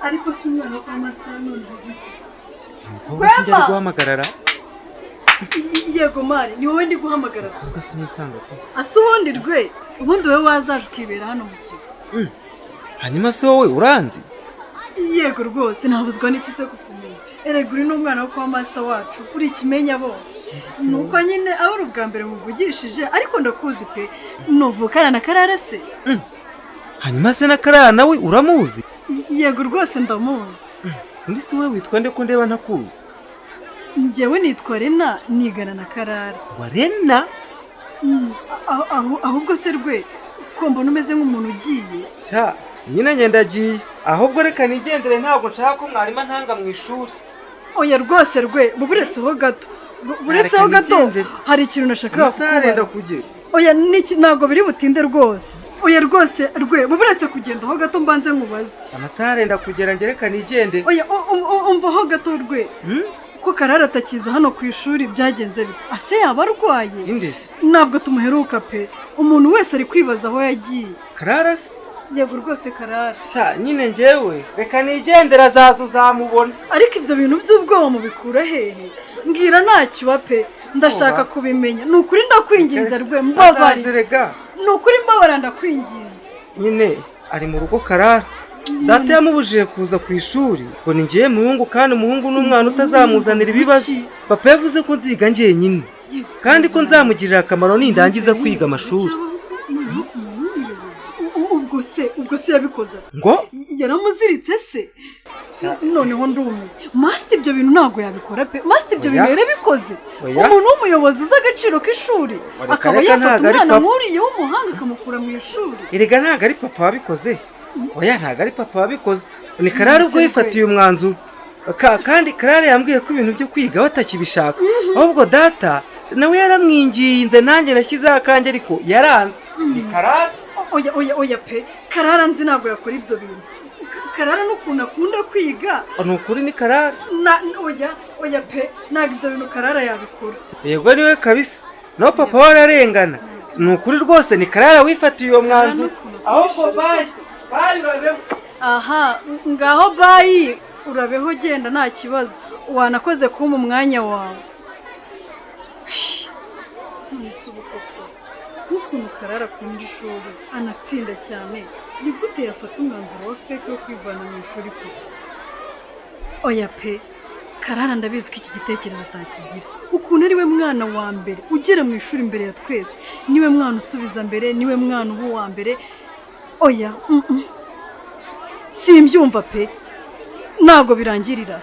Ariko si umwana wo kwa Master none. Umukobwa sinjya ari guhamagarara. Yego mari, ni wowe ndi guhamagara. Umukobwa sinsanga ko. Ase ubundi rwe, ubundi wowe wazaje ukibera hano mu kigo. Hanyuma se wowe uranzi? Yego rwose, ntabuzwa n'iki se kukumenya. Erega uri n'umwana wo kwa Master wacu, uri ikimenya bose. Nuko nyine aba ari ubwa mbere muvugishije, ariko ndakuzi pe. Nuvukana na Karara se? Hanyuma se na Karara nawe uramuzi? Yego rwose ndamuzi. Undi si wowe witwa nde ko ndeba ntakuzi? Njyewe nitwa Rena, nigana na Karara. Wa Rena? Ahubwo se rwe, ko mbona umeze nk'umuntu ugiye? Cya nyine ngendagiye, ahubwo reka nigendere, ntabwo nshaka ko mwarimu antanga mu ishuri. Oya rwose rwe, buburetseho gato. Buretseho gato, hari ikintu nashakaga kukubaza. Kugera. Oya ntabwo biri butinde rwose. Oya rwose rwe, buburetse kugenda ho gato mbanze nkubaze. Amasaha arenda kugera, nge reka nigende. Oya umva ho gato rwe. Ko Karara atakiza hano ku ishuri byagenze bite? Ase yaba arwaye? Indese. Ntabwo tumuheruka pe. Umuntu wese ari kwibaza aho yagiye. Karara se? Yego rwose Karara. Sha nyine ngewe reka nigendera, azaza uzamubona. Ariko ibyo bintu by'ubwoba mubikura hehe? Mbwira ntacyo pe, ndashaka kubimenya. Ni ukuri ndakwinginze rwe, mbabare. Ni ukuri mbabara ndakwinginze. Nyine ari mu rugo Karara. Data yamubujije kuza ku ishuri ngo ni ngiye muhungu, kandi umuhungu n'umwana utazamuzanira ibibazo. Papa yavuze ko nziga njyenyine kandi ko nzamugirira akamaro nindangiza kwiga amashuri. Ubwo se yabikoze ngo yaramuziritse se? Noneho ndumiwe. Master ibyo bintu ntabwo yabikora pe. Master ibyo bintu yarabikoze. Umuntu w'umuyobozi uzi agaciro k'ishuri akaba yafata umwana nk'uriya w'umuhanga akamukura mu ishuri. Erega ntabwo ari papa wabikoze. Oya ntabwo ari papa wabikoze. Ni Karara ubwo yifatiye umwanzuro. Kandi Karara yambwiye ko ibintu byo kwiga batakibishaka. Ahubwo data nawe yaramwinginze, nanjye nashyizeho akanjye ariko yaranze. Ni Karara. Oya oya oya pe, Karara nzi ntabwo yakora ibyo bintu. Karara n'ukuntu akunda kwiga. Ni ukuri ni Karara. Oya oya pe, ntabwo ibyo bintu Karara yabikora. Yego niwe kabisa. No papa wararengana. Ni ukuri rwose ni Karara wifatiye uwo mwanzuro. Ahubwo bayi bayi urabeho. Aha ngaho bayi urabeho, genda nta kibazo. Wanakoze kumpa umwanya wawe. None se ubu koko nk'ukuntu Karara akunda ishuri anatsinda cyane, ni gute yafata umwanzuro wa feke wo kwivana mu ishuri koko? Oya pe, Karara ndabizi ko iki gitekerezo atakigira. Ukuntu ari we mwana wa mbere ugera mu ishuri mbere ya twese, niwe mwana usubiza mbere, niwe mwana uba uwa mbere. Oya simbyumva pe, ntabwo birangirira.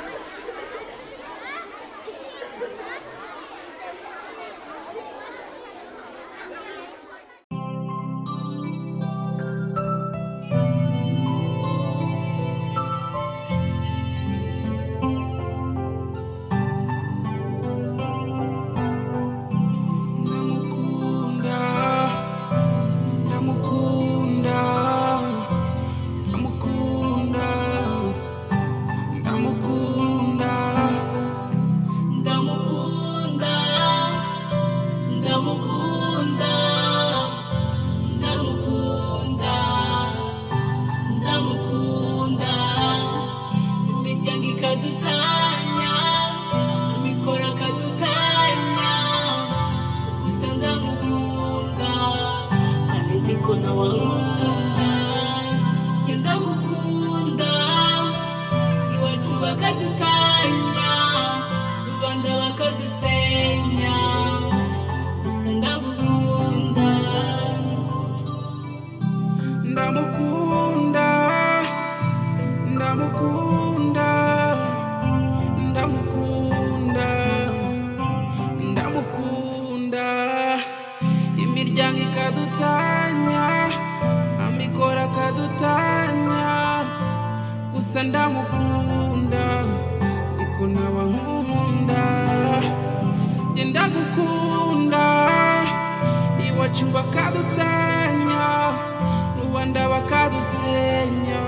Rubanda bakadusenya,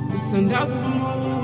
gusa ndagukunda.